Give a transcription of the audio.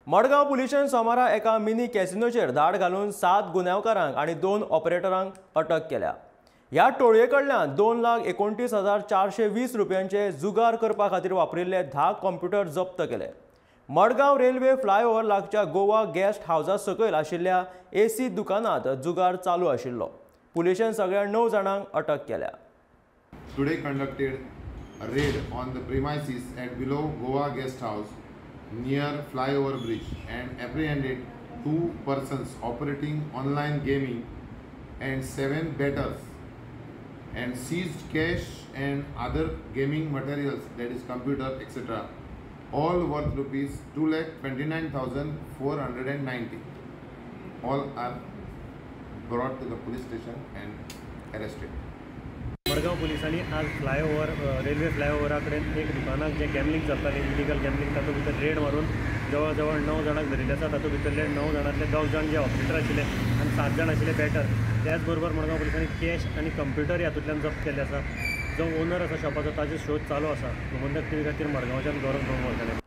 मडगांव पुलिशेन सोमारा एका मिनी कॅसिनोचेर धाड घालून 7 गुन्यांवकारांक आनी 2 ऑपरेटरांक अटक केल्या. ह्या टोळये कडल्यान 2,29,420 रुपयांचे जुगार करपा खातीर वापरिल्ले 10 कॉम्प्युटर जप्त केले. मडगांव रेल्वे फ्लायओव्हर लागच्या गोवा गेस्ट हावजा सकयल आशिल्ल्या एसी दुकानांत जुगार चालू आशिल्लो. पुलिशेन सगळ्या 9 जाणांक अटक केल्या. Today conducted a raid on the premises at below Goa Guest House near flyover bridge and apprehended 2 persons operating online gaming and 7 bettors and seized cash and other gaming materials, that is computer etc., all worth rupees 2,29,490. All are brought to the police station and arrested. Madgaon पुलिसांनी आज flyover railway फ्लायओव्हरा कडेन एक दुकानाक जे gambling चलतालें, illegal gambling, तातूंत भितर red मारून जवळ जवळ 9 जाणांक धरिल्ले आसा. तातूंत भितरले 9 जाणांतले 2 जाण जे ऑपरेटर आशिल्ले आनी 7 जाण आशिल्ले बॅटर. त्याच बरोबर मडगांव पुलिसांनी कॅश आनी कंप्युटर हातूंतल्यान जप्त केल्ले आसा. जो ओनर आसा शॉपाचो ताजो शोध चालू आसा. गोमंतक टीव्ही खातीर मडगांवच्यान गौरव प्रभू.